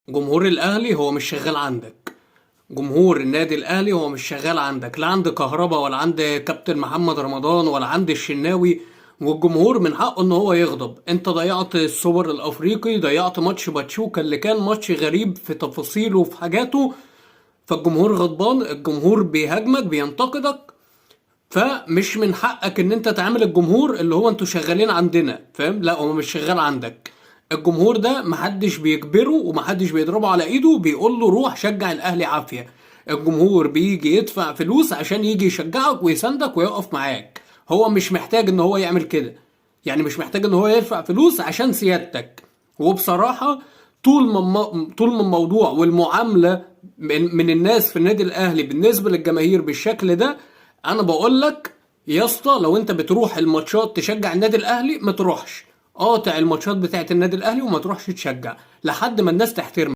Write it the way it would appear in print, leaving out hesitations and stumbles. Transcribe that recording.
جمهور الاهلي هو مش شغال عندك. جمهور النادي الاهلي هو مش شغال عندك، لا عند كهربا ولا عند كابتن محمد رمضان ولا عند الشناوي. والجمهور من حقه ان هو يغضب. انت ضيعت السوبر الافريقي، ضيعت ماتش باتشوكا اللي كان ماتش غريب في تفاصيله وفي حاجاته. فالجمهور غضبان، الجمهور بيهاجمك بينتقدك. فمش من حقك ان انت تعامل الجمهور اللي هو انتوا شغالين عندنا، فاهم؟ لا، هو مش شغال عندك. الجمهور ده محدش بيجبره ومحدش بيضربه على ايده بيقول له روح شجع الاهلي عافية. الجمهور بيجي يدفع فلوس عشان يجي يشجعك ويساندك ويقف معاك. هو مش محتاج ان هو يعمل كده، يعني مش محتاج ان هو يدفع فلوس عشان سيادتك. وبصراحة، طول ما الموضوع والمعاملة من الناس في النادي الاهلي بالنسبة للجماهير بالشكل ده، انا بقول لك يا اسطى، لو انت بتروح الماتشات تشجع النادي الاهلي ما تروحش. قاطع الماتشات بتاعت النادي الاهلي وما تروحش تشجع لحد ما الناس تحترمك.